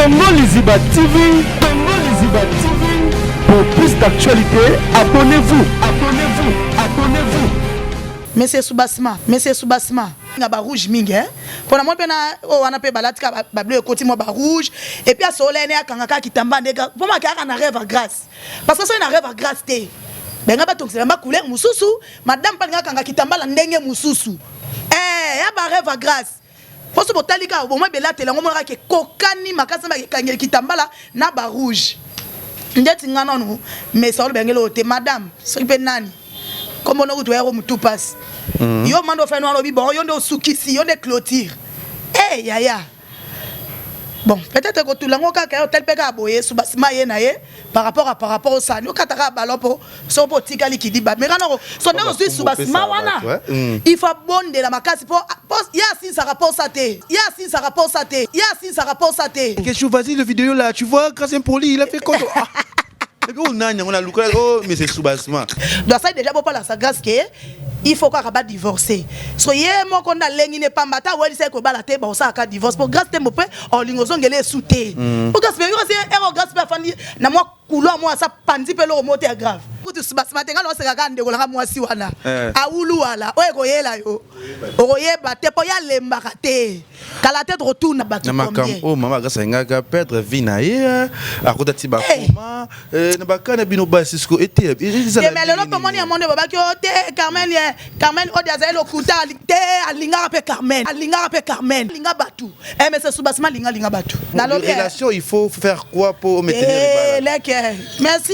Congo Liziba TV, Congo Liziba TV. Pour plus d'actualités, abonnez-vous, abonnez-vous, abonnez-vous. Monsieur Soubasma, Monsieur Soubasma, na ba rouge mingi hein. Pona moi pe na oh wana pe balati ka ba bleu ekoti moi ba rouge et puis asola ne akanga ka kitamba ndeka. Pour moi kaka na rêve à grâce. Parce que so na rêve à grâce te. Benga ba tokisela ba couleur mususu, madame pa ngaka kitambala ndenge mususu. Eh, ya ba rêve à grâce. Poso botali kaka bomoi belatela yango monaka ke kokani makasi na bakekangeli kitambala na ba rouge ndeti nga nanu mesa oloba yangeli oyo te madame soki mpe nani kombo no kutu yako mutu pasi mhm. yo manda ofani wana olobi bon yo nde osukisi yo nde clôture e eh, yaya bon peut-être kotula yango kaka ye otali mpe kaka boye subasima ye na ye par rapport à par rapport osani okata kaka ballon mpo soki mpo otikali kidiba mais kana so ndenge ozwi subasima wana mm. il faut abondela makasi mpo ye asilisaka posa te ye asilisaka posa te ye asilisaka posa te. Question vas-y le vidéo là tu vois grâce impoli il a fait quoi ah. Et puis on a on a luka oh mais c'est soubassement. Donc ça déjà bopala sa grâce que il faut kaka ba divorcer. So ye moko nda lengi ne pamba ta welisa ko bala te ba osaka divorce po grâce te mo pe olingo zongele esu te. Po grâce pe yo kasi ero grâce pe afandi na mwa couloir mwa sa panzi pe loko mote ya grave. Kutu soubassement te nga na oseka ka ndeko na mwasi wana. Eh. Awulu wala oyo ekoyela yo. Okoyeba te po ya lembaka te. Kala te tokotuna bato na makambo oyo mama Grace alingaka perdre vie na ye akota ti bakoma eh. na baka na bino basi siko ete mais lelo tomoni ya monde babaki o te Carmen ye Carmen odi azali lokuta te alingaka mpe Carmen alingaka mpe Carmen alinga bato eh mais c'est soubassement alinga alinga bato nalobi relation il faut faire quoi pour maintenir eh, leke merci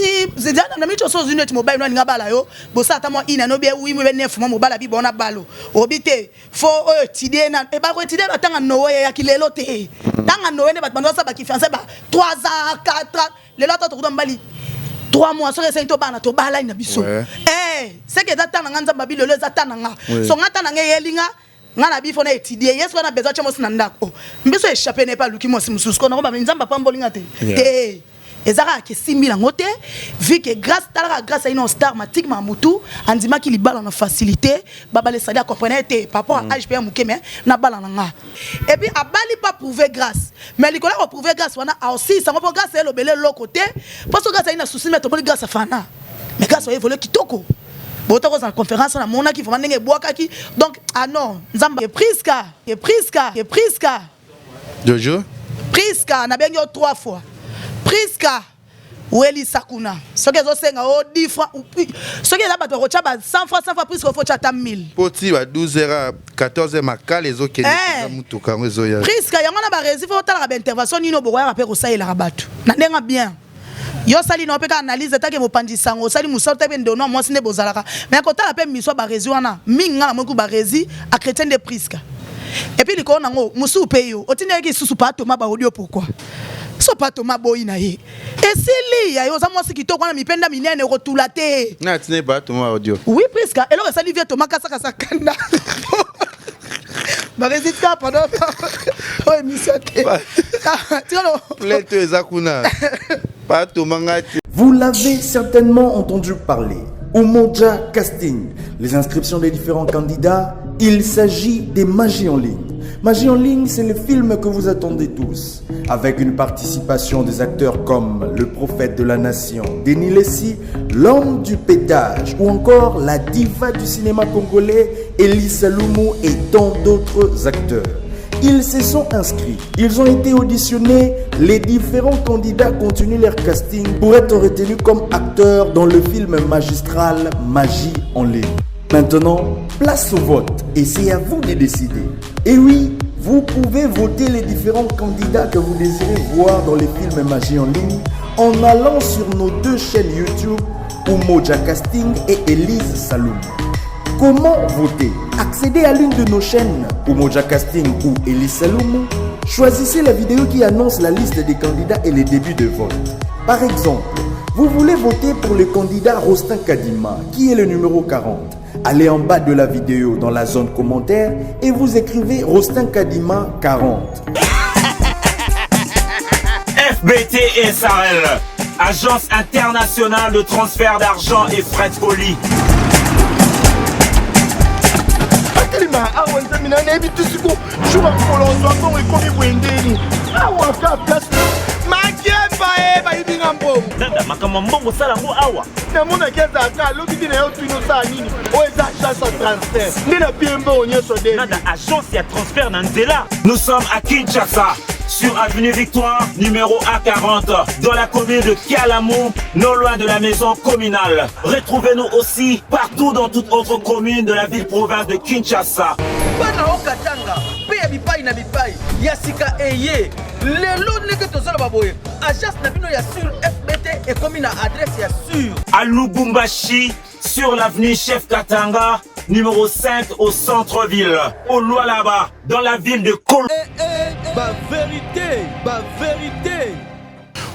na micho so ozwi neti mobali no alinga bala yo bosala ata mwa ina nobi wi mwe neuf mwa mobala bi bona balo obi te fo oyo etidie na e bako etidie batanga noe eyaki lelo te tanga noe nde bato bando basala bakifiance ba 3 ans 4 ans lelo ata tokuta mobali 3 mois soki esengi tobana tobalani na biso eh, seke eza ta na nga nzambe abi lelo eza ta na nga so nga ta na nga eyeli nga nga na bifo na etidie ye soki na besoin atya mwasi na ndako oh, mbiso echappe na ye mpe aluki mwasi mosusu kona koba nzambe apamboli nga te te eza kaka ke esimbi nango te vu que grâce tala kaka grâce aino star matiki ma mutu andimaki libala na facilité babala esali acomprene te par rapport à mm. age mpe ya moke mais nabala na nga et puis abali pas prouver grâce mais likolo ya koprouver grâce wana aosilisa yango mpo grâce elobele eloko te mpo so grâce ayi na souci mais tomoni grâce afana mais grâce oyo évolue kitoko bota kozala conférence namonaki vraiment ndenge ebwakaki donc ah non nzambe epriska epriska epriska Jojo. Prisca nabengi yo trois fois. Prisca welisa kuna soki ezosenga o 10 francs soki eza bato bakotya ba 100 francs 100 francs Prisca ofo tya ata 1000 po ti ba 12 heures 14 heures makala ezokende eh. motuka yango ezoya Prisca yango na baresi fo otalaka baintervention nini obokoyaka mpe kosalelaka bato na ndenge bien yo osali na yo mpe kaka analyse etake mopanzi sango osali mosala otaki mpe ndono ya mwasi nde bozalaka mais kotala mpe miso ya barezi wana mingi ngai namoki barezi achrétien nde priska epuis likolo nango mosusu mpe yo otindaki lisusu pa toma baaudio pourquoi so pa toma boyi na ye esili ya yo oza mwasi kitoko wana mipenda minene okotula te natindaki pa toma audio oui priska eloko esali vie toma kasakasa kanda barezi tika pardon oyo émission te plainte eza kuna patoma ngai te. Vous l'avez certainement entendu parler. Umoja Casting. Les inscriptions des différents candidats, il s'agit des Magies en ligne. Magie en ligne, c'est le film que vous attendez tous. Avec une participation des acteurs comme le prophète de la nation, Denis Lessie, l'homme du pétage, ou encore la diva du cinéma congolais, Elie Salumu et tant d'autres acteurs. Ils se sont inscrits, ils ont été auditionnés, les différents candidats continuent leur casting pour être retenus comme acteurs dans le film magistral Magie en ligne. Maintenant, place au vote et c'est à vous de décider. Et oui, vous pouvez voter les différents candidats que vous désirez voir dans les films Magie en ligne en allant sur nos deux chaînes YouTube, Umoja Casting et Elise Saloum. Comment voter Accédez à l'une de nos chaînes, Umoja Casting ou Elise Saloum. Choisissez la vidéo qui annonce la liste des candidats et les débuts de vote. Par exemple, vous voulez voter pour le candidat Rostin Kadima, qui est le numéro 40. Allez en bas de la vidéo dans la zone commentaire et vous écrivez Rostin Kadima 40. FBT SARL, agence internationale de transfert d'argent et frais de colis. atelema awa nzambe na nayebi te siko jour ya mokolo ozwa mbongo ekomi boye ndeni awa ka place. Makambo ya mbongo osala yango awa. Namonaki azalaka alobi te na yo tuni osala nini oyo eza agence ya transfert nde na pie mbongo nyonso de Nada agence ya transfert na nzela. Nous sommes à Kinshasa, sur avenue Victoire, numéro A40, dans la commune de Kalamu, non loin de la maison communale. Retrouvez-nous aussi partout dans toute autre commune de la ville-province de Kinshasa. Bana o Katanga mpe ya bipai na bipai ya sika eye lelo ndenge tozoloba boye agence na bino ya sur FBT ekomi na adresse ya sur. À Lubumbashi, sur l'avenue Chef Katanga, numéro 5 au centre-ville. Au Lualaba, dans la ville de Kol. Eh, eh, ba vérité, ba vérité.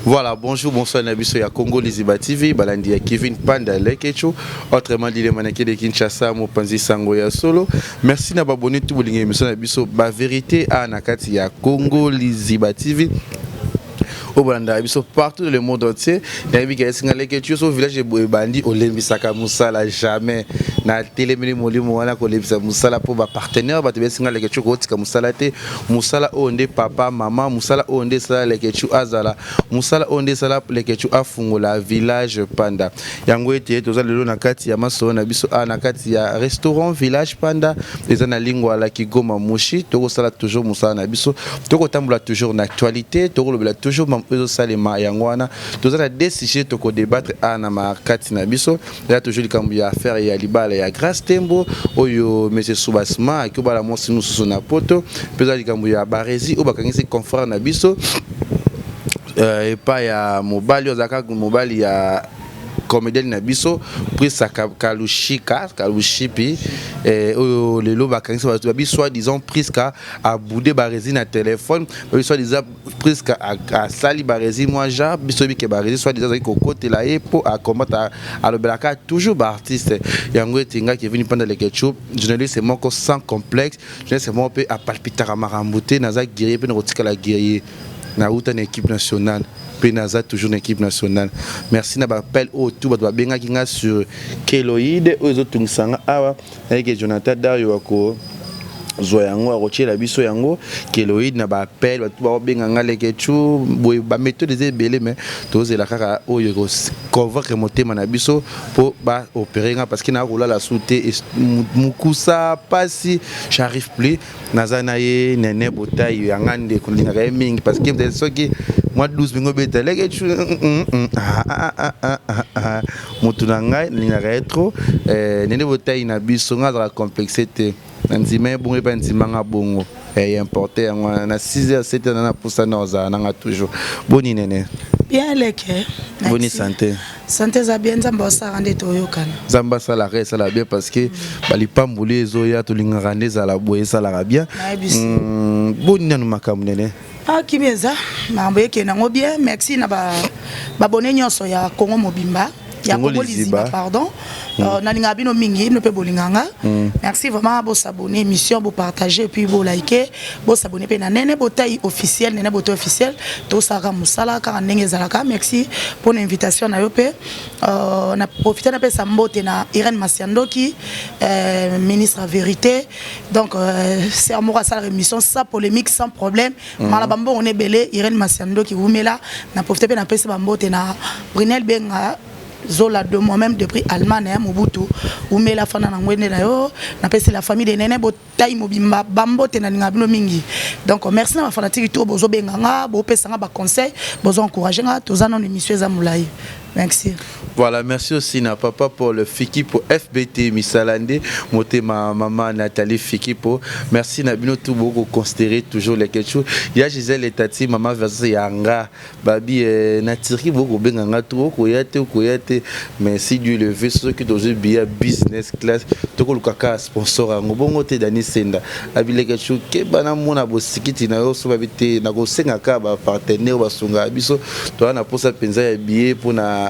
Voilà, bonjour, bonsoir na biso ya Congo Liziba TV, balandi ya Kevin Panda Lekecho, autrement dit le mannequin de Kinshasa, mopanzi sango ya solo. Merci na babonné tout bolinga émission na biso ba vérité a na kati ya Congo Liziba TV. Oyo bolandaka biso partout dans le monde entier, nayebi ke esinga Lekecho so village ebandi olembisaka mosala jamais. Na telemeli molimo wana kolembisa mosala mpo ba partenaire bato besinga Lekecho kotika mosala te. Mosala oyo nde papa mama, mosala oyo nde esala Lekecho azala, mosala oyo nde esala Lekecho afungola village Panda. Yango ete toza lelo na kati ya masolo na biso a na kati ya restaurant village Panda, eza na Lingwala Kigoma Mushi. Tokosala toujours mosala na biso, tokotambola toujours na actualité, tokolobela toujours mambo ezosalema. Yango wana toza na deux sujets tokodébattre a na makati na biso. Eza toujours likambo ya affaire ya libala ya Grâce Tembo oyo monsieur Subasma aki obala mwasi mosusu na poto, mpe eza likambo ya Baresi oyo bakangisi confrère na biso epai ya mobali oyo azalaka mobali ya comédienne na biso Prisa Kalushika Kalushipi, oyo lelo bakangisi bato babi soi-disant Priska abude Baresi na telefone, babi soi-disant Priska asali Baresi mwa ja biso yebi ke Baresi soi-disant azalaki kokotela ye mpo akombata alobelaka toujours baartiste. Yango ete nga Kevin Panda Lekechu, journaliste moko sans complexe, journaliste moko mpe apalpitaka makambo te, naza guerrier mpe nakotikala guerrier. Nauta na équipe nationale mpe naza toujours na équipe nationale. Merci na baappel oyo tout bato babengaki nga sur keloïde oyo ezotungisa nga awa. Nayeke Jonathan Dario ako zwa yango, akotiela biso yango keloïde. Na baappel bato bakobenga nga Lekechu boye, baméthode eza ebele, mais tozela kaka oyo ekoconvaincre motema na biso mpo baopérer nga, parce que naa kolala su te, mokusa pasi, j'arrive plus. Naza na ye Nene Botai yanga ndeko, nalingaka ye mingi parce que soki mwa 12 mingi obeta Lekechu motu na ngai, nalingaka ye trop. Nene Botai na biso, ngai azalaka complexe te, na ndima ye bongo, epa ndimanga bongo ya importe yango wana. Na 6 heures 7 heures na pusa na ozala nanga toujours. Boni Nene? Bien, leke. Boni santé? Santé eza bien, Nzambe asalaka nde toyokana. Nzambe asalaka, esala bien, parce que balipamboli ezoya, tolingaka nde ezala boye, esalaka bien. Boni nanu makambo, Nene? Akimi eza makambo ekende yango bien. Merci na babone nyonso ya Congo mobimba, ya Congo Liziba, pardon. Nalingaka bino mingi, bino mpe bolinganga. Merci vraiment. Bosabonner émission, bopartager et puis bolike, bosabonner mpe na Nene Botai officiel, Nene Botai officiel. Tosalaka mosala kaka ndenge ezalaka. Merci mpona invitation na yo mpe na profite napesa mbote na Irène Masiandoki, ministre ya vérité. Donc sœur moko asalaka émission sans polémique, sans problème, mala bambongo na ebele. Irène Masiandoki, wumela. Na profite mpe napesi bambote na Brunel Benga Zola de moi-même depuis Allemagne ya Mobutu, umela fana na ngwende na yo. Napesi la famille de Nene Botai mobimba bambote, na linga bino mingi. Donc merci na bafanatiki to bozobenga nga, bopesa nga baconseil, bozo encourage nga. Toza nano, émission eza molai. Merci. Voilà, merci aussi na papa Paul Fikipo FBT Misalande, motema maman Nathalie Fikipo. Merci na bino tout beaucoup considérer toujours les quelque Ya Gisèle et Tati, maman versus Yanga, babi na Turquie beaucoup benganga tout koya te koya te, mais si Dieu le veut, ceux qui dans un billet business class, toko lukaka sponsor yango bongo te. Dani Senda abileke chu ke bana mona bosikiti na yo so babi te na kosenga ka ba partenaire basunga biso to na posa penza ya billet pona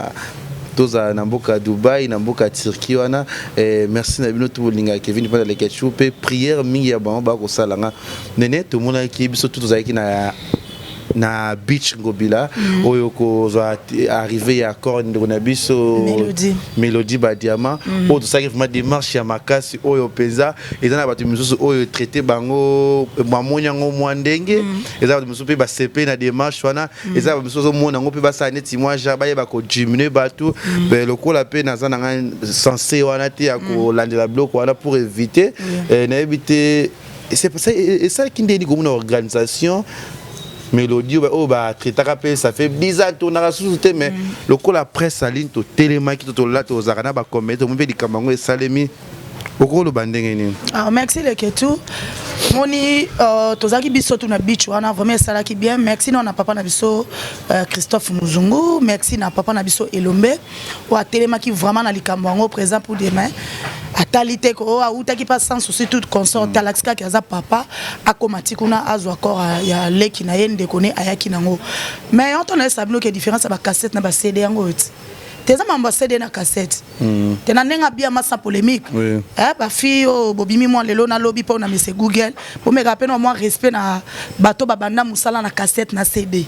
tozala na mboka Dubai, na mboka Turquie wana. Merci na bino to bolingaka Kevin Mpanda Lekechu mpe prière mingi ya bango bakosala nga. Nene, tomonaki biso tu tozalaki na Na beach Ngobila mm. Oyo kozwa arrivé ya accord ndeko na biso Mélodie, Mélodie Badiama mm. Oyo tosalaki vraiment démarche ya makasi oyo mpenza eza na bato misusu oyo traité bango bamoni yango mwa ndenge mm. Eza bato misusu mpe basepeli na démarche wana mm. Eza bato misusu ozomona yango mpe basala neti mwa genre bayeba kodiminue bato mm. Lokola mpe naza na ngai censé wana te ya kolandela biloko wana pour éviter mm. Nayebi te esalaki ndeni komona organisation Mélodie oyo batraitaka mpe ça fait 10 ans tonaka susu te, mais lokola presse en ligne totelemaki to tozalaka na bacomédie, tomoni mpe likambo yango esalemi, okoloba ndenge nini? Ah, merci Leketu. Moni tozalaki biso tu na beach wana, vraiment esalaki bien. Merci na papa na biso Christophe Muzungu, merci na papa na biso Elombe oyo atelemaki vraiment na likambo yango présent pour demain, atali te ko oyo awutaki mpa sans souci tout consort mm. Alakisi kaka aza papa, akoma ti kuna azwa corps ya leki na ye, ndeko ne ayaki nango. Mais yango ntango nayesa bino ke différence ya bacassette na baCD, yango oyo ti te eza mambo ya CD na cassette te na ndenge abiyama sans polémique oui. Eh, bafille oyo bobimi mwa lelo nalobi mpo na mese Google, bomeka mpe na mwa respect na bato babanda mosala na cassette na CD.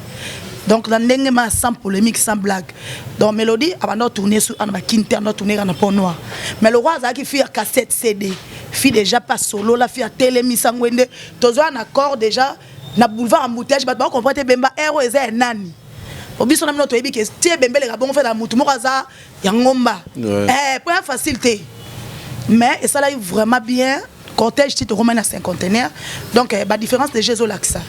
Donc na ndenge ma sans polémique, sans blague, donc Mélodie abanda tourner su ana bakini te, anda tourner na Pont Noir, mais le roi azalaki fille ya cassette CD, fille déjà pas solo la fille atelemisa ngwende. Tozwa na corps déjà na boulevard embouteillage, bato bakocomprendre te bemba air oyo eza ya nani. Biso na bino toyebi ke tie ebembeleka bongo feta motu moko aza ya ngomba eh, po ya facile te, mais esalaki vraiment bien. Cortège ti tokomai na cinquantenaire, donc eh, badifférence déjà ezolakisa.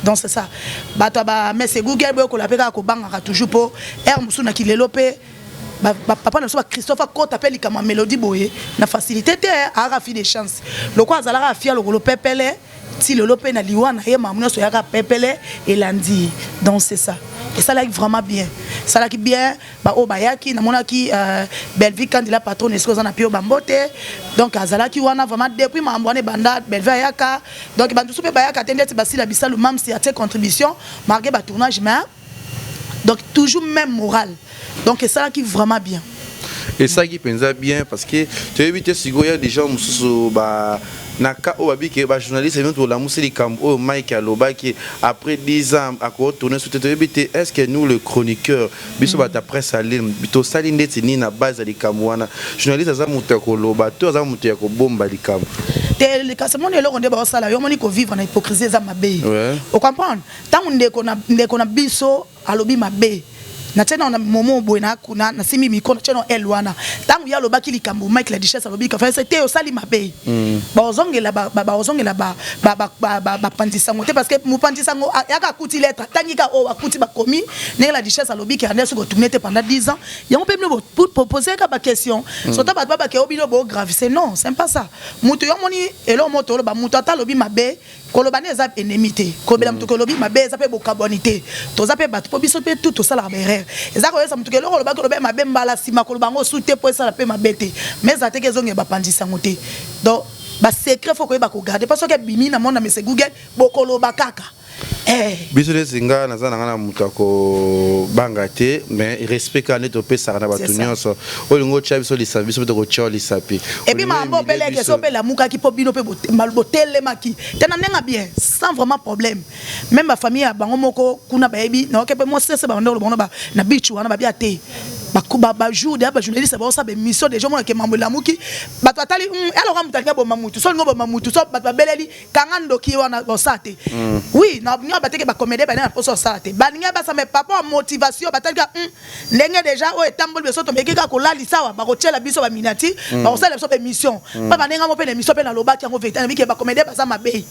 Donc c'est ça, bato ya bamese Google boyokola mpe kaka kobangaka toujours mpo aire mosusu na kilelo mpe bapapa na biso baChristophe akota mpe likambo ya Mélodie boye na facilité te. Ayaka fille de chance lokola azalaka afia lokolo pepele ti lelo mpe na liwa na ye, mamu nyonso eyaka pepele elandi ye. Donc c'est ça, esalaki vraiment bien, esalaki bien. Baoyo bayaki, namonaki Bellevue Kandila, patron esika oza na pio bambote. Donc azalaki wana vraiment depuis makambo wana ebanda. Bellevue ayaka, donc bato mosusu mpe bayaka te ndeti basila bisalu mamsi atie contribution malgré batournage, mais donc toujours même morale. Donc esalaki vraiment bien. Esalaki mpenza bien parce que toyebi te sikoyo ya déjà mosusu ba na ka oyo babiki bajournaliste bino tolamusi likambo oyo Mike alobaki après 10 ans akotourne su te. Toyebi te, est ce que nous le chroniqueur, biso bato ya presse en ligne, tosali ndeti nini na base ya likambo wana? Journaliste aza moto ya koloba to aza moto ya kobomba likambo? Te, kasi moni eloko nde baosala yo, moni kovivre na hypocrisie eza mabe. Ocomprendre, ntango ndeko na biso alobi mabe, natie na momo boye na nasimbi micro, natie na ele wana. Ntango ye alobaki likambo, Mike la Duchesse alobi kafa te, osali mabe, baozongela baozongela bapanzisango te, parce que mopanzisango yaka akuti lettre, atangi ka oyo akuti bakomi ndenge la Duchesse alobi ke ande soki otourne te pendant 10 ans. Yango mpe bino bopose ka baquestion sota bato babake o bino bogravise. Non, c'est pas ça. Moto yo moni eloko moto oloba, moto ata alobi mabe, koloba nde eza ennemi te. Kolobela moto kolobi mabe eza mpe bokabwani te. Toza mpe bato, mpo biso mpe tu tosalaka baerreur. Eza koyesa moto eloko olobaki, oloba mabe, mbala nsima koloba yango su te mpo esala mpe mabe te, mais ezala teke ezongela bapanzisa yango te. Donc basecret faut koyeba kogarde, mpo soki ebimi na mona mese Google, bokoloba kaka eh. Biso neti nga naza na nga na moto ya kobanga te, mais respect kaka nde topesaka na bato nyonso. Oyo olingi otya biso lisapi, biso mpe tokotya lisapi. Et puis makambo opeleke so mpe elamukaki mpo bino mpe botelemaki te na ndenge bien, sans vraiment problème. Même bafamille ya bango moko kuna bayebi naoke mpe mosese babanda koloba bango na beach wana babia te bajour deya bajournaliste baosala baémission déjà omonake mambo elamuki, bato batali aloka moto alingi aboma mutu, so olingi oboma mutu, so bato babeleli kanga ndoki wana osala te. Oui, na bateke bacomédien bane na mposa osala te, balingi basa, mais papa ya motivation batali ka ndenge déjà oyo etamboli biso, tomeki kaka kolalisa awa, bakotiela biso baminiature, bakosalela biso baémission mpa bandenga mo mpe na émission mpe nalobaki yango vérité, nabiki bacomédien baza mabe.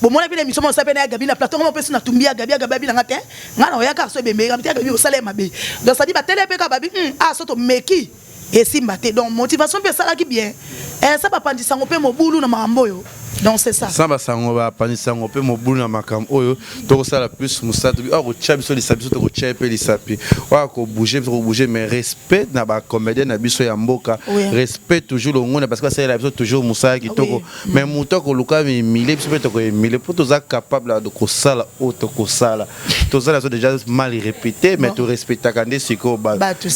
Bomona mpe na émission mosala mpe na ya Gabi na plateau, ngo mpe so natumbi ya Gabi, ya Gabi abinanga te, ngai na oyaka so ebembeka te, ya Gabi osala ye mabe. Donc sadi batele mpe kaka babi ah so tomeki esimba te. Donc motivation mpe esalaki bien, sa bapandisango mpe mobulu na makambo oyo. Donc c'est ça. Sans basango bapandisango mpe mobulu na makambo oyo, tokosala plus mosala. Tobi oyo akotya biso lisapi, biso tokotya ye mpe lisapi. Oyo akobouge, biso kobouge, mais respect na bacomédien na biso ya mboka, respect toujours longona, parce que basalela biso toujours mosala kitoko. Mais moto akoluka emile, biso mpe tokoemile, mpo toza capable ya kosala oyo tokosala. Tozala biso déjà mal répété, mais torespectaka nde sikoyo bato.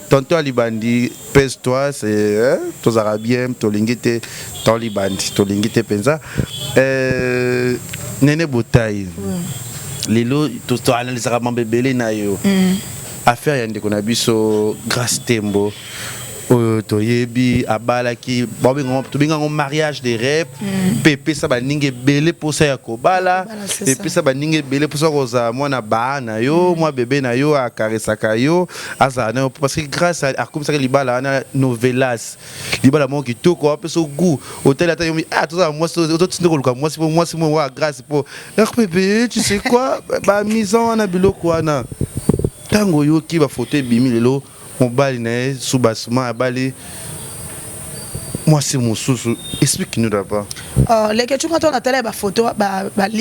Tonton Alibandi, pèse toi, c'est tozalaka bien, tolingi te ton libandi, tolingi te mpenza. Nene Botai. Lelo toanalysaka mambo ebele na yo. Affaire ya ndeko na biso Grace Tembo oyo toyebi abalaki, tobenga yango mariage de rêve, mpe epesa baninga ebele mposa ya kobala, epesa baninga ebele mposa kozala mwana baa na yo, mwa bebe na yo akaresaka yo, azala na yo, parce que Grâce akomisaki libala wana novelas, libala moko kitoko, apesa goût. Otali ata yo, ah, tozala mwasi, ozotinda koluka mwasi mpo mwasi moko wa Grâce mpo rpp, tu sais quoi, bamisa wana, biloko wana. Ntango oyoki bafoto ebimi lelo, mobali na ye Subasuma abali mwasi mosusu, explique nous d'abord. Leke cunga to natala ya bafoto,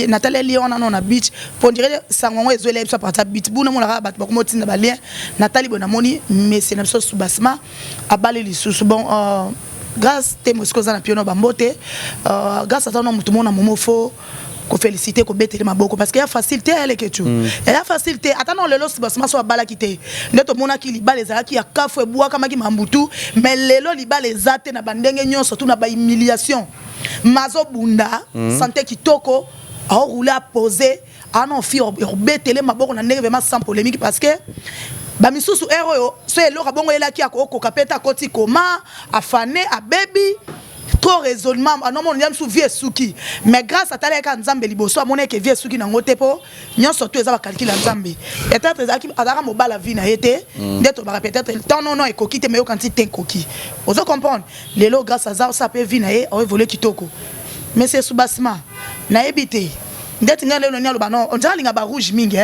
natala lien wana no na beach, mpo ndire sango yango ezwela biso apartir beach buna monaka bato bakoma otinda balien. Natali boye, namoni monsieur na biso Subasima abali lisusu. Bon, Grâce te mosika oza na piono bambote. Grâce aza na motu mona momo, fo kofélicité, kobetele maboko, parce que ya facile te, ayaleke tu eya facile te. Ata na lelo Subasima so abalaki te, nde tomonaki libala ezalaki ya kafu, ebwakamaki mambutu, mais lelo libala eza te na bandenge nyonso tu na bahumiliation, mazobunda santé kitoko, aoroule, apose ana fi obetele maboko na ndenge vraiment sans polémique, parce que bamisusu ere oyo so eloko bongo eyelaki, akokoka mpe te, akoti koma afane, abebi trop raisonnement, anomona ya misu vie esuki. Mais Grâce atalaki kaka Nzambe liboso, amoni eke vie esuki nango te, mpo nyonso to eza bacalcul ya Nzambe. Peut-être ezalaki azalaka mobala vie na ye te, nde tobaka peut-être temps nono ekoki te, mais yoka nti te ekoki. Ozo comprendre, lelo Grâce aza osala mpe vie na ye, aoévolue kitoko. Mais c'est Subasima, nayebi te ndeti ngai lelo nini aloba. Non, on dirait alinga barouge mingi,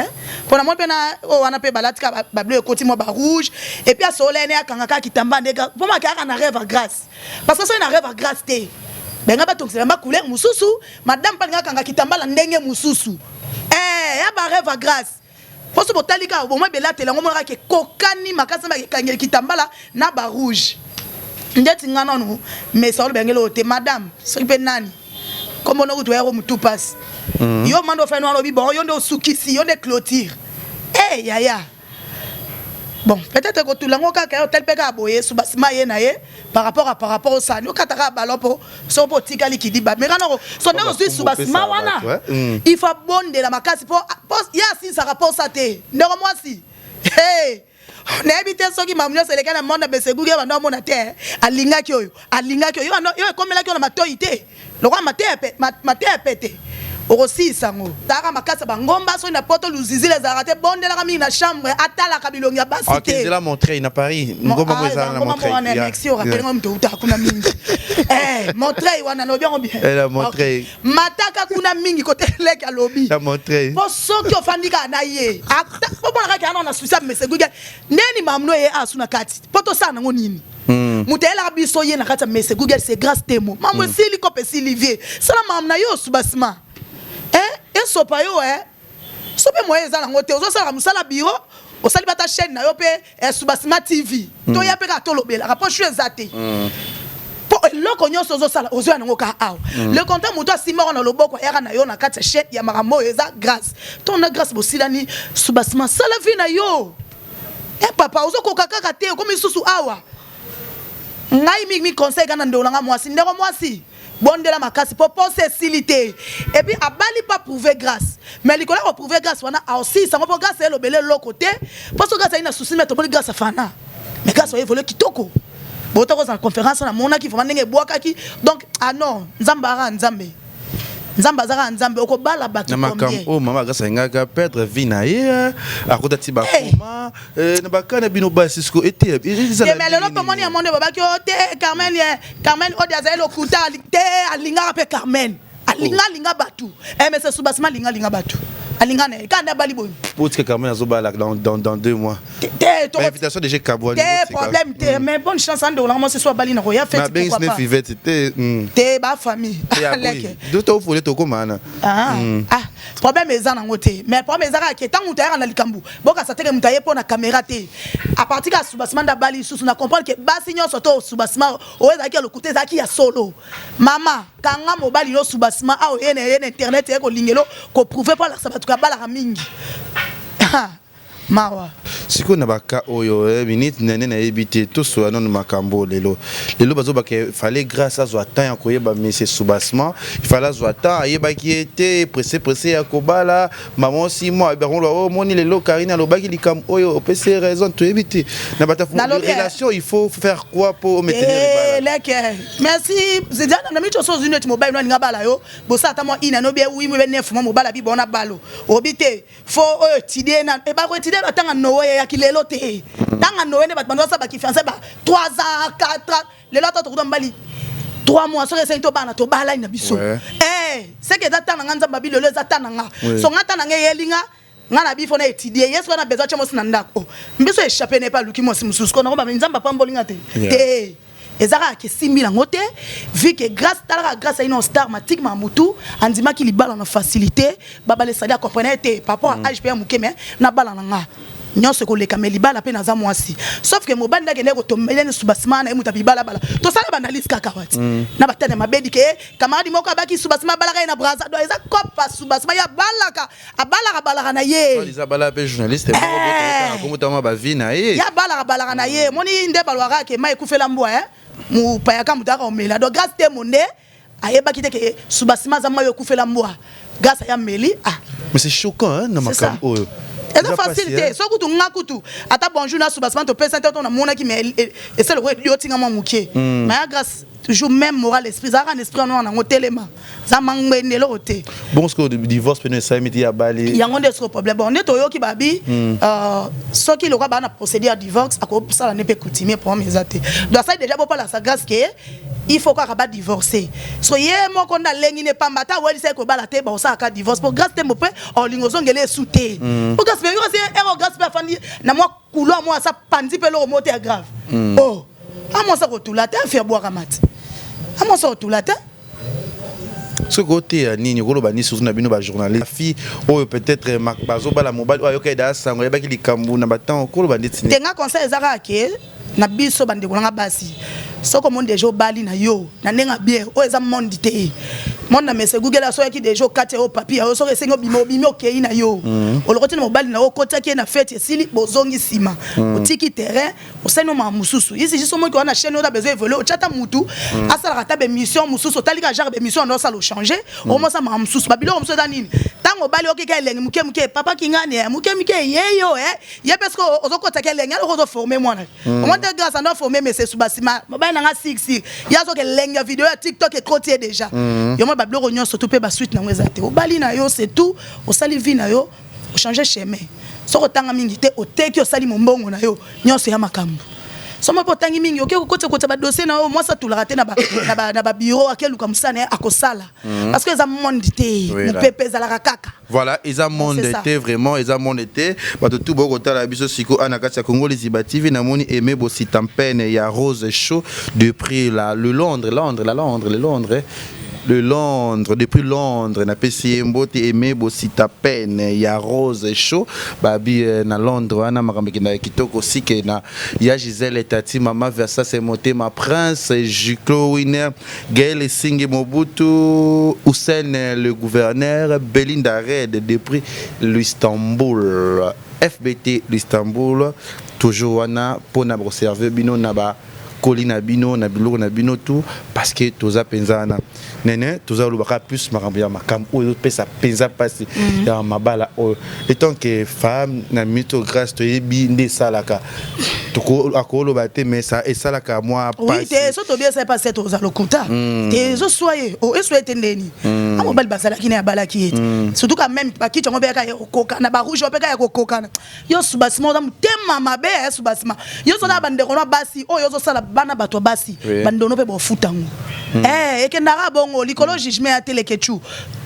mpo na moi mpe na oyo wana mpe balatika bableu, ekoti mwa barouge, et puis asola ene akanga kaka kitamba nde mpo maki aka na rêve ya Grâce, parce que soki na rêve ya Grâce te, benga batongisela ba couleur mosusu, madame mpe alinga akanga kitambala ndenge mosusu ya barêve ya Grâce. Mpo so botali kaka bomoi belatela yango, monaka ke kokani makasi na bakekangeli kitambala na barouge. Ndeti nga nanu mesa oloba oyo te, madame, soki mpe nani kombo no kutu yako mutu pasi yo manda ofani wana, olobi bon, yo nde osukisi, yo nde clôture e yaya. Bon, peut-être kotula yango kaka yo otali mpe kaka boye, Subasima ye na ye par rapport osani okata kaka ballon, mpo soki mpo otikali kidiba mais kana so nde ozwi Subasima wana, il faut abondela makasi mpo ye asilisaka posa te. Ndeko mwasi, hey! Nayebi te soki mamu nyonso eleki na monde beseguki, yo banda omona te, alingaki oyo, alingaki oyo, yo ekomelaki oyo na matoi te, lokola mateya pete okosilisa yango. Talaka makasi ya bangomba, soki na poto luzizila ezalaka te, bondelaka mingi na chambre, atalaka bilongi ya basi te. Nzela Montreuil na Paris, ngomba mo ezala na Montreuil. Merci, orappeler moto outaka kuna mingi, Montreuil wana nalobi yango bien. Montreuil. Mataka kuna mingi kote leki alobi. Na Montreuil. Mpo soki ofandi kaka na ye, po mona kaka yana na susi ya meseguge ndeni mamuno ye asu na kati, mpo tosala nango nini? Moto ayelaka biso ye na kati ya mese Google, c'est Grâce Temo. Mambo esili, kope esili, vie sala mamu na yo. Osubasima esopa yo, so mpe moye eza nango te, ozosalaka mosala bureau, osali bata chaîne na yo mpe Subasima TV, toya mpe kaka tolobelaka, mpo shu eza te, mpo eloko nyonso ozosala ozoya nango kaka awa. Le contraire, moto asimbaka na loboko, ayaka na yo na kati ya chaîne ya makambo oyo eza Grâce to na Grâce bosilani. Subasima, sala vie na yo. E papa, ozokoka kaka te, okomi lisusu awa. Ngai mingi conseil kaka na ndeko na nga mwasi: ndeko mwasi, bondela makasi mpo posa esili te. Et puis abali mpo approuve Grâce, mais likolo ya koprouve Grâce wana, aosilisa yango, mpo Grâce elobele eloko te, mpo so Grâce ayi na susi. Me tomoni Grâce afana, mais Grâce oévolue kitoko, bota kozala conférence, namonaki vraiment ndenge ebwakaki. Donc, ah non, Nzambe aka Nzambe, Nzambe azaka Nzambe, okobala bato. Na makambo oyo mama Grâce alingaka perdre vie na ye, akota ti bakoma na baka na bino basi siko ete. Mais lelo tomoni ya monde babaki o te Carmen, Carmen odi azali lokuta te, alingaka mpe Carmen, alinga alinga bato, mais c'est Subasima alinga alinga bato, alinga na ye kaka nde abali boye. Otika Carmen azobala dans 2 mois. Te. Invitation déjà kabwani. Te, problème te, mais bonne chance andeko nanga mwasi so abali na koya fête. Pourquoi pas Fivette te. Te, bafamille. Doto ofole tokóma wana. Ah, problème eza nango te, mais problème eza kaka ke ntango moto ayaka na likambo, bokasa teke moto aye mpo na caméra te. À partir ka Subasima nde abali lisusu, na comprendre ke basi nyonso to Subasima oyo ezalaki ya lokuta, ezalaki ya solo. Mama, kanga mobali yo Subasima awa, ye na ye na internet, ye kolingelo koprouve mpo alakisa bato abalaka mingi. Mawa. Sikoyo na ba cas oyo eh, minute nene nayebi te tosola nanu makambo oyo lelo lelo bazobaka fallait grâce azwa temps ya koyeba monsieur soubassement il fallait azwa temps ayebaki ye te presse presse ya kobala maman si moi bango loba oh moni lelo Karine alobaki likambo oyo opesi ye raison toyebi te na bato ya eh. relation il faut faire quoi po ometenir eh, libala leke merci na miso ozwi neti mobali no alinga bala yo bosala ata mwa ina no bie 8 mois bie 9 mois mobali abi bona balo obi te fo oyo etidie na e bako etidie batanga noe eyaki lelo te tanga noe nde bato bando basala bakifiance ba 3 ans 4 ans lelo ata tokuta mobali 3 mois soki esengi tobana tobalani na biso eh, seke eza ta na nga nzambe abi lelo eza ta na nga so nga ta na nga eyeli nga nga na bifo na etidie ye soki na besoin atya mwasi na ndako oh, mbiso echappe na ye mpe aluki mwasi mosusu kona ngo nzambe apamboli nga te te eza kaka ke esimbi nango te vu que grâce tala kaka grâce ayi na star matiki ma mutu andimaki libala na facilité babala esali acomprene te par rapport à mm. age mpe ya moke mais nabala na nga nyonso ekoleka me libala mpe naza mwasi sauf ke mobali nde akendeki kotombelani subasima na ye moto ya bibalabala tosala baanalyse kaka wati mm. na batane ya mabedi ke camarade moko abaki subasima abalaka ye na braza donc eza copa subasima ye abalaka abalaka balaka na ye eza bala pe journaliste moko eh. komotama ba vie na ye ya balaka balaka na ye moni nde balwaka ke mai ekufela mbwa eh mopaya ka moto aka omela donc grâce te monde ayebaki te ke subasima aza mai ekufela mbwa grâce aya meli ah mais c'est choquant hein na makambo oyo eza facile te soki kutu nga kutu ata bonjour na subasima topesa te to namonaki mais esala lokola ediotinga mwa moke hmm. mais ya grâce toujours même moral esprit ezalaka na esprit wana nango telema za mangbende eloko te bon ce que divorce pene esalemi te ya bali yango nde soko problème bon nde toyoki babi hmm. euh, soki lokola baa na procédure ya divorce akosala nde mpe coutumier problème eza te donc asali déjà bopalasa grâce ke il faut kaka badivorce so ye moko nde alengi ne pamba ata awelisa ye kobala te bakosalaka divorce mpo grâce te mpo mpe olingo ozongela esu te hmm. mpo grâce mpe yoka ero grâce mpe afandi na mwa couloir moko asa panzi mpe eloko moko te ya grave mm. oh amwasi akotula te afi abwaka mati amwasi akotula te soki oteya nini okoloba nini surtout na bino bajournaliste fille oyo peut-être bazobala mobali oyo ayoka eda sango ayebaki likambo na batemp okoloba ndeti te nga conseil eza kaka ke na biso bandeko nanga basi soki omoni deja obali na yo na ndenge ya bien oyo eza monde te monde na mese google asoyaki deja okati yo papier yo soki esengi obimi obimi okei na yo mm. olokoti na mobali na yo okotiaki ye na feti esili bozongi nsima mm. otiki terrain osali no makambo mosusu isi jiso moki wana chaîne oyo besoin évolue otya ata mutu mm. asalaka ata baémission mosusu otali kaka genre baémission wana osala ochange omosa makambo mosusu babiloko mosusu eza nini ntango obali okika elengi moke moke papa kingani eh, moke moke yeyo eh. ye mpe soki ozokotaka elengi aloko ozoforme mwana mm. omoni te grâce ando aforme mese subasima mobali na nga siksi ye azoka elengi ya video ya tiktok ekoti ye déjà mm. yo mwa babiloko nyonso tu mpe basuite nango eza te obali na yo c'est tout osali vie na yo ochange chemin soki otanga mingi te oteki osali mombongo na yo nyonso ya makambo somo mpe otangi mingi oke kokotisa kotisa badossier na yo mwasi atulaka te na babiro akeluka mosala na ye akosala mm. parce que eza monde te mopepe ezalaka kaka Voilà, eza monde te vraiment, eza monde te. Bato tout boko tala biso siko ana kati ya Congo Liziba TV na moni Aimé Bosita Mpene ya Rose Show depuis la le Londres, Londres, la Londres, le Londres. Le Londres, depuis Londres, na pesi ye mbote Aimé Bosita Pene ya Rose Show babi eh, na Londres wana makambo ekendaka kitoko sike na ya Gisèle Tati mama Versace Motema Prince Juclo Winner Gaël Esingi Mobutu, Hussein le gouverneur, Belinda Red depuis l'Istanbul. FBT l'Istanbul, toujours wana pona ko servir bino na ba colis na bino na biloko na bino tout parce que toza penza wana nene toza lobaka plus makambo ya makambo oyo pesa penza pasi mm. ya mabala oyo etant que femme na mito grâce toyebi nde esalaka akoloba te mais ça esalaka mwa oui te so tobi esali pasi te toza lokuta hmm. te ezoswa ye oh, eswa ye te ndeni hmm. amobali bazalaki na abalaki ye te hmm. surtout quand même bakiti yango mpe ya kokokana barouge mpe kaka ya kokokana yo subasima oza motema mabe ya subasima yo oza na bandeko na basi oyo ozosala bana bato ya basi bandono mpe bofuta yango eh, ekendaka bongo likolo jugement ya telekechu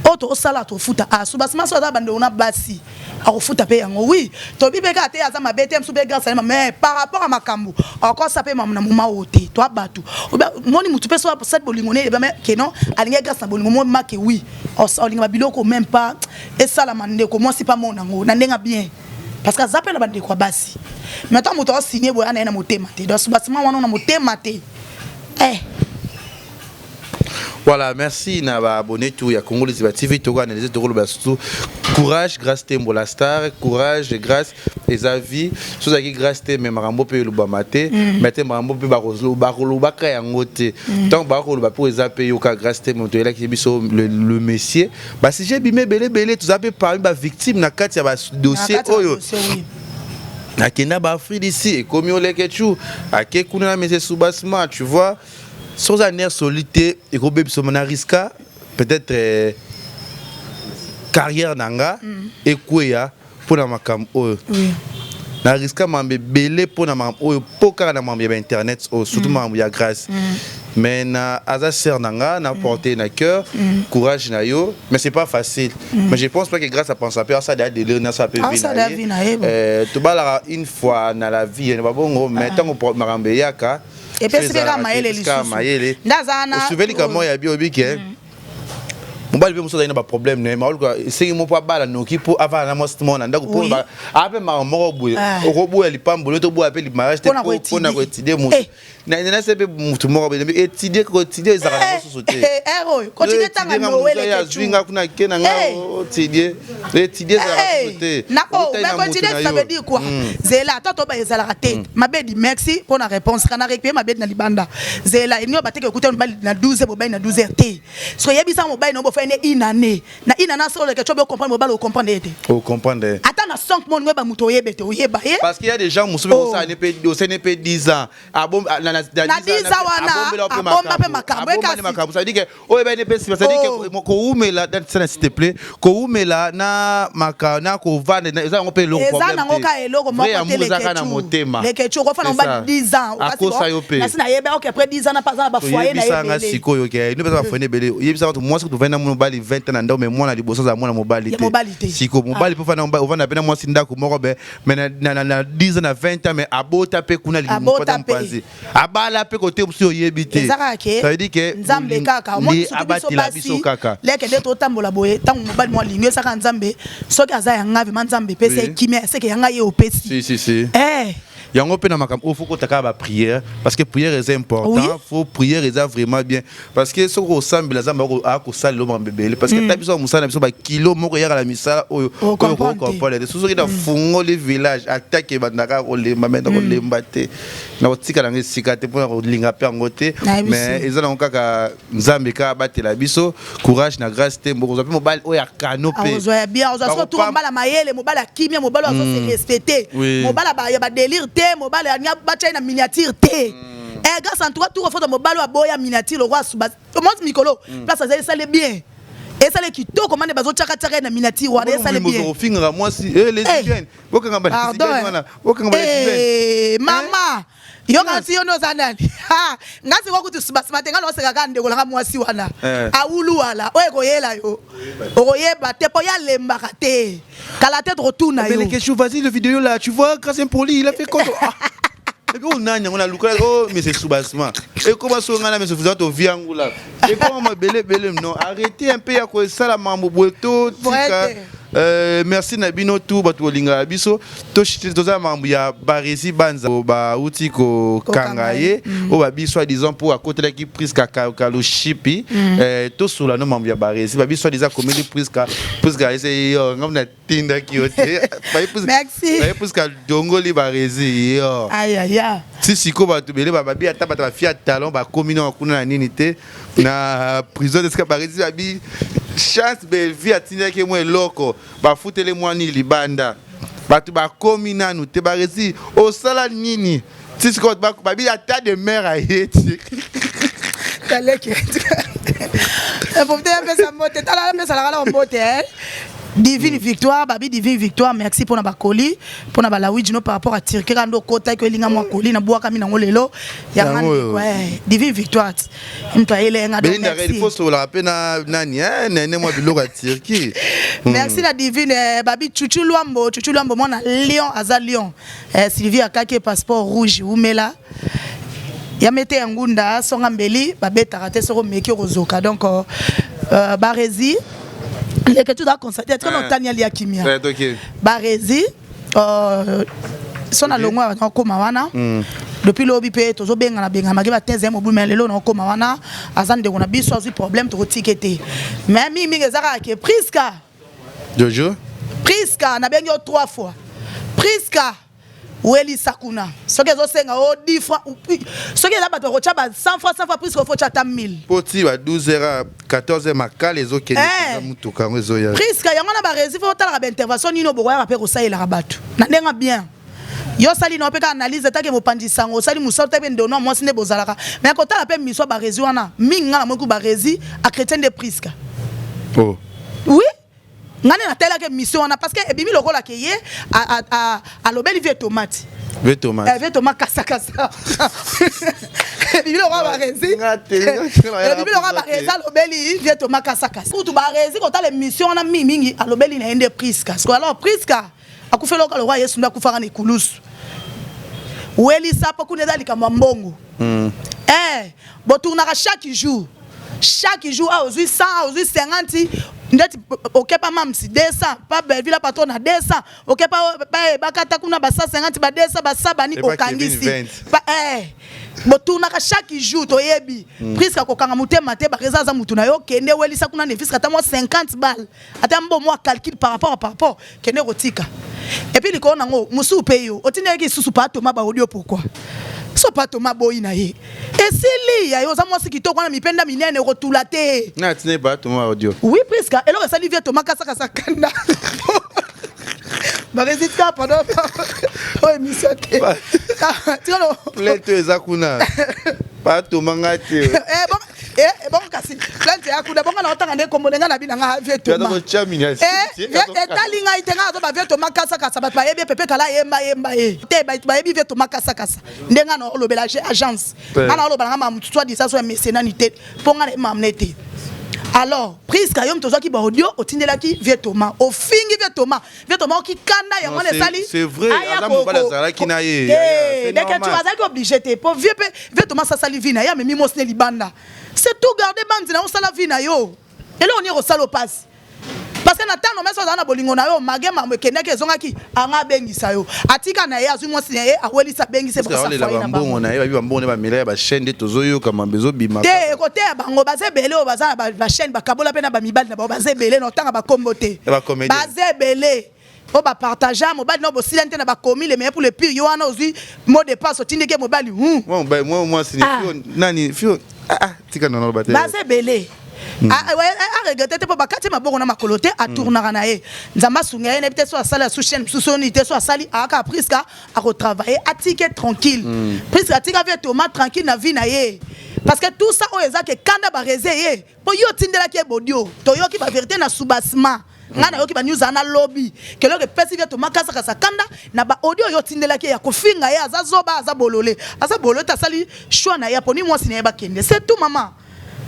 oyo tozosala tofuta ah, subasima so aza bandeko na basi akofuta pe yango oui tobi pe kaka te aza mabe te mosusu pe grâce alema mais par rapport à makambo akosa pe mamu na moma oyo te toa bato moni motu pe so asali bolingo ne ebame ke non alingi grâce na bolingo mo make oui olinga babiloko même pas esalama ndeko mwasi pa mona yango na ndenge bien parce que aza pe na bandeko ya basi mais ntango moto aosigne boye ana ye na motema te donc basima wana na motema te eh. Voilà, merci na ba abonné tout ya Congo Liziba TV toko analyser toko loba surtout courage grâce Tembo la star, courage grâce eza vie. Sozaki grâce te mais makambo pe elobama te, mais te makambo pe bakolobaka yango te. Tant bakoloba po eza pe yoka grâce te moto elaki biso le monsieur. Ba sujet bime bele bele toza pe parmi ba victime na kati ya ba dossier oyo. Akenda ba Afrique d'ici ekomi oleke chu ake kuna na monsieur Soubasma, tu vois. Soki oza nerf solide te ekobebisa na riska peut-être carrière na nga ekweya mpona makambo oyo na riska makambo ebele mpona makambo oyo mpo kaka na makambo ya bainternet oyo surtout makambo ya grâce. Mais na aza sœur na nga na porté na cœur courage na yo, mais c'est pas facile. Mais je pense pas que grâce à penser mpe asala ya délire na asala mpe vie na ye. Tobalaka une fois na la vie na babongo, mais ntango makambo eyaka epesi mpe kaka mayele lisusu nde aza wana osuveli kamo ya bi oyebi ke mobali mpe mosusu azali na baproblème na ye, maoluka esengi mo mpo abala noki mpo avanda na mwasi moko na ndako mpo ape makambo moko boye. Okoboya lipamboli, toboya mpe mariage te mpona koétudier motu nase mpe motu moko boye. Étudier, koétudier ezalaka na mosusu te. Azwi nga kuna ke na nga étudier, étudier ezalaka susu te. Koétudier, ça veut dire quoi? Zela ata toba ezalaka te. Mabedi, merci mpona réponse. Kana récupéré mabedi na libanda. Zela elingi bateke ekuta mobali na 12, mobali na 12 heures te. Soki oyebisa mobali na bofai ne une année na une année asolo leke tiobi ocomprendre mobali, ocomprendre ye te. Ocomprendre. Ata na 5 mois oyeba moto, oyebe te, oyeba ye. Parce qu'il y a des gens mosusu osali mpe osali mpe 10 ans. Na 10 ans wana abomba mpe makambo. Ekasi makambo, ça veut dire que oyo ebani mpe nsima, ça veut dire que kowumela sana, s'il te plaît, kowumela na maka na kovanda eza yango mpe eloko. Eza nango ka eloko moko te. Ezaka na motema. Leketu okofana mobali 10 ans. Akosa yo mpe. Nasi nayeba ok après 10 ans na paza na bafoyer na yebisanga sikoyo ke ino pesa bafoyer ebele. Oyebisa bato mwasi tovandi na mobali 20 ans na ndako, mais mwana liboso azala mwana mobali te. Sikoyo mobali mpo ovanda mpe na mwasi ndako moko be, mais na 10 ans, na 20 ans, mais abota mpe kuna mopanzi, abala mpe kote mosusu oyebi te. Ça veut dire que Nzambe kaka abatela biso kaka. Leke nde totambola boye ntango mobali mo alingi esaka Nzambe soki aza yanga vraiment Nzambe epesi ekimia eseke yanga ye opesi. Si si si. Yango mpe na makambo oyo faut kota kaka baprière, parce que prière eza important. Faut prière eza vraiment bien, parce que soki osambela Nzambe akosalela makambo ebele, parce que ata biso ya mosala na biso bakilo moko eyaka na misala oyo oyo okocomprendre te. Soki nafungoli village atake ebandaka kolemba, mais na kolemba te, na kotika nango esika te mpona kolinga mpe yango te, mais eza nango kaka Nzambe kaka abatela biso. Courage na grâce te, mbokozwa mpe mobali oyo akano mpe. Ozwa ya bien, ozwa soki tuka mobali ya mayele, mobali ya kimia, mobali oyo azose respecte, mobali ya badélire te, mobali batya ye na miniature te. Grâce en tout cas tour foto mobali oyo aboya miniature lokwa omoni mikolo place aza esale bien, esale kitoko mane bazotiakatiaka ye na miniature wana esale bien. Ofingaka mwasi lesbienne, bokanga balesbienne wana, bokanga balesbienne. Mama yoka nti yo nde oza nani? Nga sikoyo kutu nsima te, nga naoseka kaka ndeko nanga mwasi wana awulu wala oyo ekoyela yo okoyeba te mpo ye alembaka te. Kala te tokotuna yo. Question, vas-y, le vidéo là, tu vois, grâce impoli, il a fait quoi? Ah. Et puis on a on a luka oh mais c'est soubassement. Et comment so ngana mais vous êtes au viangula. Et comment belé belé non, arrêtez un peu ya ko sala mambo boto tika. Merci na bino tout bato bolingaka biso. Toza makambo ya Baresi Banza bauti kokanga ye oyo babi soi disant mpo akotelaki Priska Kalushipi. Tosola no makambo ya Baresi babi soi disant akomeli Priska. Priska ese yo ngambo natindaki yo te. Baye Priska dongoli Baresi yo ti sikoyo bato bele babi ata bato bafia talon bakomi na kuna na nini te na prison esika Baresi babi chance Belvi atindaki mwa eloko bafutele mwa nini libanda bato bakomi nanu te. Baresi osala nini ti sikoyo babi ata de mare aye ti? Taleke apesa mbote, tala apesalaka na mbote Divine Victoire, babi Divine Victoire, merci mpona bakoli, mpona balawiji no par rapport à Turquie kaka nde okotaki oyelinga mwa koli na bwakami nango lelo yanga. Divine Victoire moto ayelenga. Il faut solaka mpe na nani nene mwa biloko ya Turquie. Merci na Divine. Babi Chuchu Lwambo, Chuchu Lwambo mwana Lion, aza Lion. Sylvie akaki passeport rouge umela ya mete ya ngunda songa mbeli babetaka te soko omeki okozoka. Donc Baresi leke tu dois constater tika na otani alia kimia. Baresi so na longwa nakoma wana. Depuis lobi mpe tozobengana bengana make batese ya mobulu, mais lelo naokóma wana aza ndeko na biso, azwi problème, tokotike te. Mais mingimingi eza kaka ke Priska. Jojo. Priska, nabengi yo trois fois. Priska, welisa kuna. Soki ezosenga o 10 francs, soki eza bato bakotya ba 100 francs, 100 francs, Priska, ofotya ata 1000. Mpo ti ba 12 heures, 14 heures, makala ezokende motuka yango ezoya. Priska, yango na baresi, fo otalaka baintervention nini obokoyaka mpe kosalelaka bato na ndenge bien. Yo osali na mpe ka analyse etake mopanzi sango, osali mosala te mpe ndono ya mwasi nde bozalaka. Mais kotala mpe miso ya baresi wana mingi, nga na moki baresi achrétien nde Priska. Oh. Oui, nga nde natelaki émission wana parce que ebimi lokola ke ye alobeli vie tomate. Vie tomate. Vie tomate kasakasa. Ebimi lokola baresi, ebimi lokola baresi alobeli vie tomate kasakasa. Kutu baresi kotala émission wana mingimingi alobeli na ye nde Priska. Alors Priska akufeli oka lokwa Yesu nde akufaka na ekulusu. Welisa mpo kuna eza likambo ya mbongo. Botournaka chaque jour, chaque jour. Awa ozwi 100, awa ozwi 50, ndeti okepa mamsi 200, pa Belleville patron na 200, okepa bakata kuna ba 150, ba 200, basabani okangisi. Botournaka chaque jour, toyebi. Priska, kokanga motema te, bareza aza mutu na yo. Kende welisa kuna nefiske ata mwa 50 balle, ata mbo mwa calcul par rapport, kende kotika. Et puis likolo nango mosusu mpe yo otindelaki lisusu pa Toma baaudio. Pourquoi so pa Toma boyi na ye? Esili ya yo, oza mwasi kitoko wana, mipenda minene, okotula te. Na tine pa Toma audio? Oui, Priska, eloko esali vie Toma kasakasa kanda baresita. Pardon, oyo émission te. Plainte eza kuna, pa Toma nga te. Bongo kasi plainte ya kuna, bongo na otanga nde kombo ndenga na bina nga vie Toma etali ngai te. Nga azoba vie Toma kasakasa, bato bayebi pepe kala yemba yemba ye te. Bato bayebi vie Toma kasakasa nde nga na olobela agence, nga na oloba na nga mamutu soit disant so ya mese nani te, mpo nga na ye mamne te. Alors Priska, yo moto ozwaki baaudio, otindelaki vie Toma, ofingi vie Toma, vie Toma oki kanda yango wana esali. C'est vrai, aza mobali azalaki na ye. Deke tu azalaki obligé te, po vie mpe vie Toma asasali vie na ye, amemi mwasi ne libanda, c'est tout. Garde bandi na osala vie na yo, eloko nini ekosala opasi? Parce que na ntango meso azala na bolingo na yo, mage mambo ekendaki ezongaki, anga abengisa yo, atika na ye, azwi mwasi na ye, awelisi, abengisi. Bambongo na ye, babi bambongo na bamela ya bachaîne nde tozoyoka mambo ezobima. Te, ekoteya bango. Baza ebele oyo baza na bachaîne, bakabola mpe na bamibali na bango. Baza ebele na otanga bakombo te, baza ebele oyo bapartage mobali na bosilani te na bakomi le meilleur pour le pire. Yo wana ozwi mot de passe, otindiki mobali. Mwasi nani? Fio tika nono te. Baza ebele. Aregretter te, mpo bakati maboko na makolo te, atournaka na ye. Nzambe asunga ye. Nayebi te so asali asu chaîne mosusu oni te, so asali ayaka. Priska akotravaille, atike tranquille. Priska atika vie Toma tranquille na vie na ye, parce que tout ça oyo eza ke kanda barese ye, mpo yo otindelaki ye bodio. Toyoki bavérité na soubassement. Ngai nayoki banews wana lobi, keloko epesi vie Toma kasakasa kanda na baaudio oyo otindelaki ye ya kofinga ye, aza zoba, aza bolole. Aza bolole te, asali choix na ye, aponi mwasi na ye, bakende, c'est tout. Mama,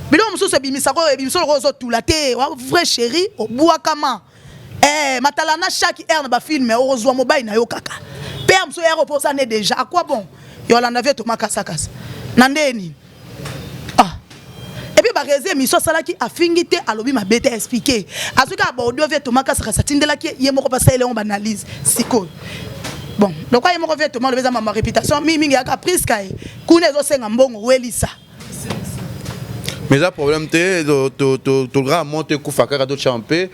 biloko mosusu ebimisaka oyo ebimisa lokola ozotula te. Wa vrai chéri obwakama. Matala na chaque heure na bafilm, okozwa mobali na yo kaka mpe ya mosusu ere oposa ne déjà. À quoi bon yo olanda vie Toma kasakasa na nde nini? Ah, et puis barese émission asalaki, afingi te, alobi mabe te, expliqué, azwi kaka baaudio vie Toma kasakasa atindelaki ye moko, basaleli yango baanalyse. Sikoyo bon, lokwa ye moko vie Toma alobi eza mama réputation mingimingi yaka Priska ye kuna ezosenga mbongo, welisa. Mais eza problème te, tolgaka moto ekufa kaka, totya mpe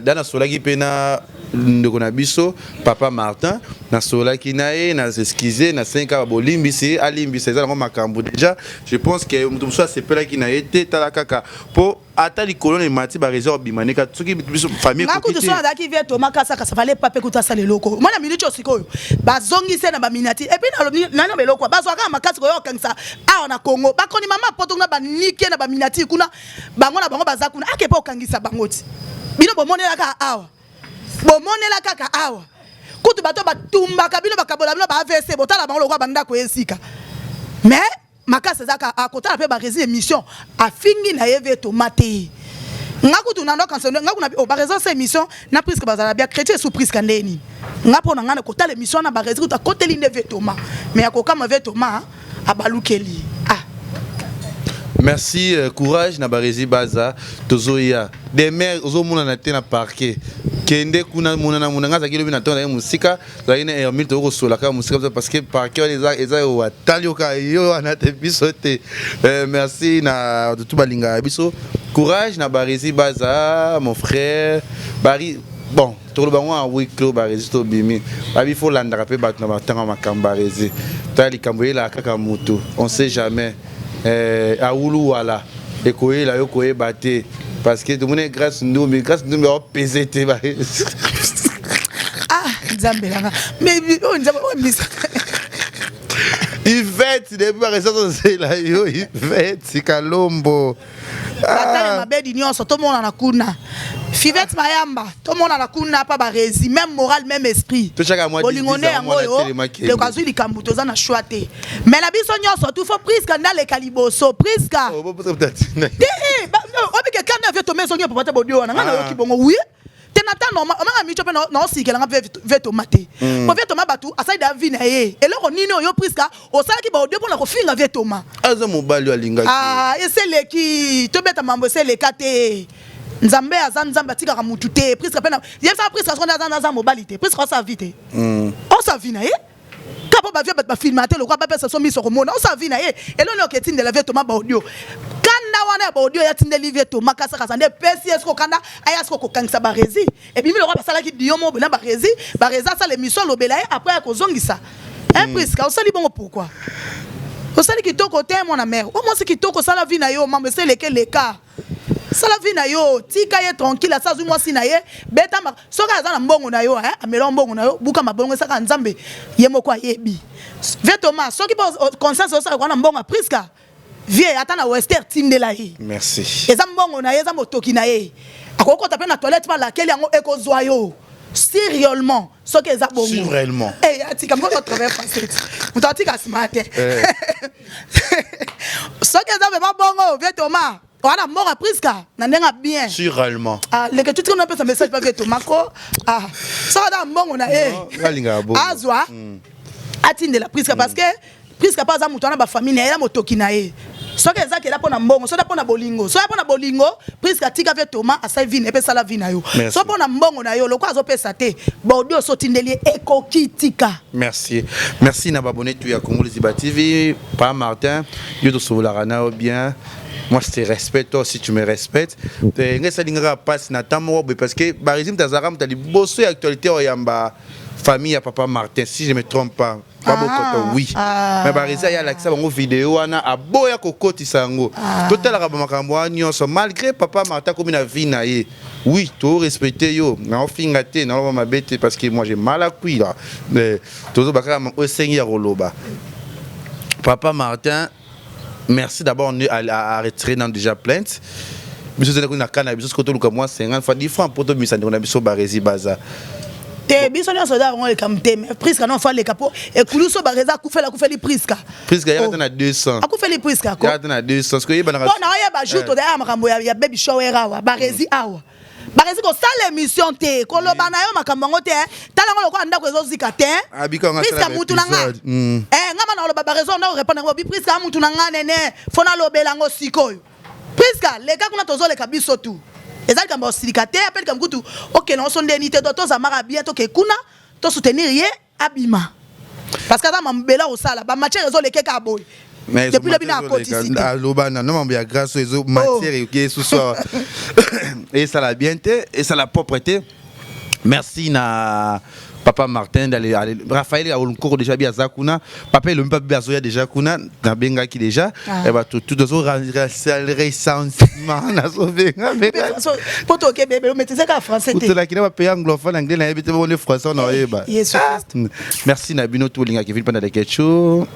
da. Nasolaki mpe na ndeko na biso papa Martin, nasolaki na ye, na excuse, nasengi kaka bolimbisi, alimbisa. Eza nango makambo déjà, je pense que moto mosusu asepelaki na ye te. Tala kaka mpo ata likolo na emati, baréseau obima nika soki biso famille. Nga kutu so azalaki vie Toma kasakasa, fale pape kutu asala eloko mwana minute oyo. Sikoyo bazongisi na baminati, et puis nalobi nani eloko bazwaka makasi koya kokangisa awa na Congo. Bakoni mama poto kuna, banike na baminati kuna, bango na bango baza kuna, ake mpe okangisa bango ti bino bomonela kaka awa, bomonela kaka awa. Kutu bato batumbaka bino, bakabola bino ba AVC, botala bango lokola bandako esika. Mais makasi eza kaka akotala mpe baresi émission, afingi na ye ve Toma te. Nga kutu na ndoka nga kuna oh, bareseau sa émission na Priske bazala bia chrétien sous Priske nde nini. Nga mpo na nga na kotala émission na baresi kutu akoteli nde ve Toma, mais akokama ve Toma abalukeli, ah. Merci, courage na baresi baza tozoya. Demer ozomonana te na parquet. Kende kuna monana mona nga azalaki lobi na ntongo na ye mosika, tozalaki na Hermile tokoki kosola kaka mosika parce que parquet wana eza eza atali yo kaka yo wana te biso te. Euh, merci na bato balingaka biso. Courage na Barezi Baza, mon frère. Bari bon tokoloba yango en huis clos Barezi tobimi. Babi faut landaka mpe bato na batanga makambo Barezi. Tala likambo eyelaka kaka motu, on sait jamais. Eh, awulu wala ekoyela yo koyeba te parce que tomoni Grâce Ndumbi, Grâce Ndumbi aopese te Barezi. Ah, nzambe nanga mais oyo nzambe oyo misa. Ivete depuis Barezi azozela yo Ivete Kalombo. Batale mabedi nyonso tomonana kuna. Fivette Mayamba tomonana kuna pa Barezi, même moral, même esprit. Totyaka mwa bolingo nde 10 yango mwana oyo telema kende. Ndeko azwi likambo, toza na choix te, mais na biso nyonso tu faut Priska ndaleka liboso Priska. Oh, bo- bo- bo- te eh, obike kanda vie toma ezongi papa te bodio wana nga Ah. nayoki bongo oui te na temps normal omanga micho mpe naosikelanga vie toma te po vie toma bato asali da vie na ye eloko nini oyo Priska osalaki baaudio mpona kofinga vie toma. Aza mobali oyo alingaki. Ah, eseleki tobeta mambo eseleka te. Nzambe aza Nzambe, atikaka mutu te. Priska mpe yebisaka Priska soko nde aza mobali te. Priska osala vie te, osala vie na ye ka mpo bavie bato bafilma te lokola bapesa so miso komona osala vie na ye. Eloni oke etindela vie toma baaudio, kanda wana ya baaudio ya tindeli vie toma kasakasa nde epesi ye siko kanda aya siko kokangisa Barezi. Ebimi lokola basalaki dio moko boye na Barezi. Barezi asala émission, alobela ye, après ya kozongisa un Priska osali bongo. Pourquoi osali kitoko te, mwana mare o mwasi kitoko? Osala vie na yo, mambo eseleke eleka. Sala vie na yo, tika ye tranquille. Asa azwi mwasi na ye, beta soki aza na mbongo na yo, eh, amela mbongo na yo, buka mabongo esaka Nzambe ye moko ayebi. Vie Thomas, soki mpo conscience osala kwa na mbongo ya Priska, vie ata na wester tindela ye. Merci. Eza mbongo na ye, eza motoki na ye, akokota mpe na toilette mpe alakeli yango ekozwa yo sérieusement soki eza bongo. Surréellement. Eh, atika moko travaille français, moto atika nsima te. Soki eza vraiment bongo, vie Thomas wana mbongo ya Priska na ndenge ya bien. Surréellement. Ah, leke tutika napesa message pa vie Thomas ko ah, soki aza na mbongo na ye, Alingaka bongo. Azwa atindela Priska, parce que Priska mpe aza moto wana, bafamille na ye na motoki na ye. Soki eza kela mpo na mbongo, soki mpo na bolingo, soki mpo na bolingo, Priska atika vie Thomas asali vie na ye mpe sala vie na yo. Merci. So mpo na mbongo na yo, lokola azopesa te baaudio oso otindeli ye ekoki, tika. Merci, merci na baabonné tout ya Congo Liziba TV. Pa Martin, yo tosololaka na yo bien. Moi, je te respecte, toi aussi tu me respectes. Eh, ngai esalingaka mpasi na temps moko boye parce que Barezi moto azalaka moto ya liboso ya actualité oyo yamba famille ya papa Martin, si je me trompe pas. Babokoto. Ah, oui. Ah. Mais Barezi aye alakisa bango video wana, aboya kokotisa yango. Totalaka bamakambo wana nyonso malgré papa Martin akomi na vie na ye. Oui, to respecte yo, naofinga te, naoloba mabe te parce que moi j'ai mal acquis là. Mais tozoba kaka oyo esengi ya koloba. Papa Martin, merci d'abord à retirer nano déjà plainte. Biso tozali kuna na biso sikoyo toluka mwa 50 fois 10 francs mpo tobimisa ndeko na biso Barezi Baza. Te, biso nyonso eza yango eleka te, mais Priska non, faut aleka mpo ekulu so Barezi akufeli, akufeli Priska. Priska yaka te na 200. Akufeli Priska ko. Yaka te na 200 sikoyo yebanaka. Mpo na oyeba jour tozaya makambo ya baby shower awa, Barezi awa, Barezi kosala émission te, koloba na yo makambo yango te. Tala yango lokola ndako ezozika te. Abika yango Priska asala mutu na nga. épisode. Eh, nga ma naloba Barezi onda korépondre yango bi Priska mutu na nga nene, faut nalobela yango sikoyo. Priska leka kuna, tozoleka biso tu. Eza likambo ya osilika te, ape likambo kutu okende ngo so ndeni te. To tozamaka bien, toke kuna tosoutenir ye abima parce que aza mabela kosala bamatière ezoleke kaka boye. Mais depuis lobi na akotisi te. Aloba na no mambo ya grâce oyo ezo matière ekoki esusu awa esala bien te, esala propre te. Merci na papa Martin d'aller Raphaël Aolnkoko déjà bi aza kuna, papa elomi mpe azoya déjà kuna, nabengaki déjà. Ah. Eh, bato tout tozo recensement nazobenga. Po tokebebe omaîtrise kaka français te. Utolaki na bapays anglophone, anglais nayebi te, bongo français na oyeba. Yesu Christ. Merci na bino to olingaka Kevin Panda Lekecho.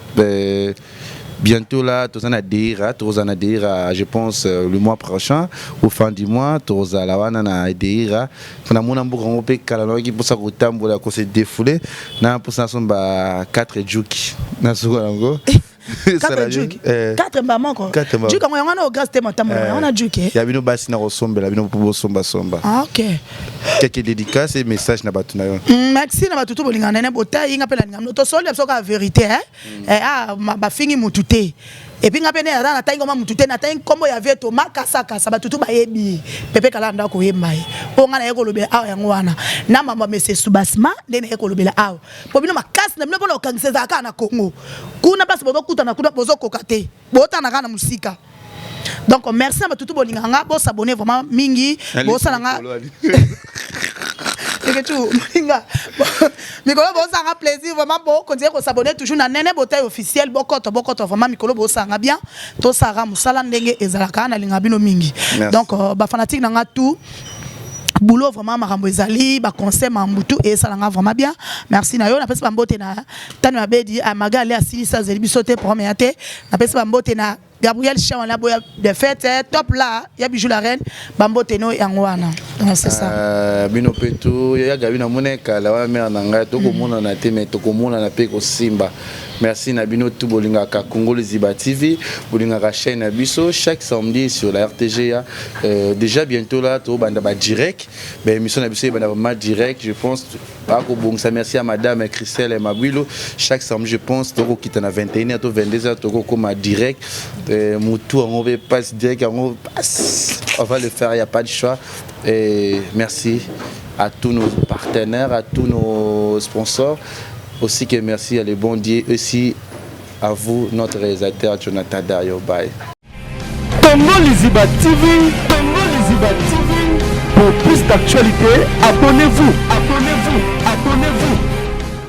Bientôt là, toza na Deira, toza na Deira, je pense le mois prochain ou fin du mois, tozala wana na Deira. Mpona mona mboka yango mpe kala nayoki mposa kotambola, kose défouler na mposa nasomba 4 juki nasuka yango. 4 juki, 4 mba moko. Quatre mba. Juki yango, yango wana o grâce te matambola yango wana juki. Ya bino basi na kosombela bino mpo bosombasomba. Ah, ok. Quelques dédicaces et message na bato na yo. Merci na bato to bolingana nene botayi nga mpe nalinga bino. Tosoli na biso kaka vérité, eh? Eh, ah, bafingi mutu te. Et puis nga pe ne aza natangi koma mutu te, natangi nkombo ya vieux Thomas Kasa Kasa, bato tu bayebi Pepe Kala ndako koyemba ye. Mpo nga naye kolobela awa yango wana na mambo ya Monsieur Subasma nde naye kolobela awa, mpo bino makasi na bino mpona kokangisa ezala kaka na Congo. Kuna place bozokutana kuna, bozokoka te, botana kaka na mosika. Donc merci na bato tu bolingaka nga, bosabone vraiment mingi, bosala nga Eketu moninga mikolo, bosanga plaisir vraiment. Bokontinue kosabone toujours na Nene Botayi Officiel. Bokoto bokoto vraiment, mikolo bosanga bien, tosala mosala ndenge ezalaka. Nalinga bino mingi. Donc bafanatique na nga tout boulot vraiment, makambo ezali baconseil mambutu esalanga vraiment bien. Merci na yo. Napesi bambote na Tano Abedi Amaga ale asilisa azeli biso te programme ya te. Napesi bambote na Gabriel Chawana boya de fête top là ya Bijou la Reine, bambote no yango wana. Donc c'est ça. Bino mpe tu ya Gabi, namoni kala wana mare na ngai, tokomonana te mais tokomonana mpe kosimba. Merci na bino tu bolingaka Congo Liziba TV, bolingaka chaîne na biso chaque samedi sur la RTGA. Déjà bientôt là tobanda ba direct, ba émission na biso ebanda vraiment direct, je pense bakobongisa. Merci à madame Christelle Mabwilo. Chaque samedi, je pense tokokita na 21h to 22h, tokokoma direct. Mutu yango mpe passe direct yango passe, on va le faire, il y a pas de choix. Et merci à tous nos partenaires, à tous nos sponsors aussi, que merci à le bon Dieu, aussi à vous, notre réalisateur Jonathan Dario. Bye. Congo Liziba TV, Congo Liziba TV. Pour plus d'actualités, abonnez-vous, abonnez-vous.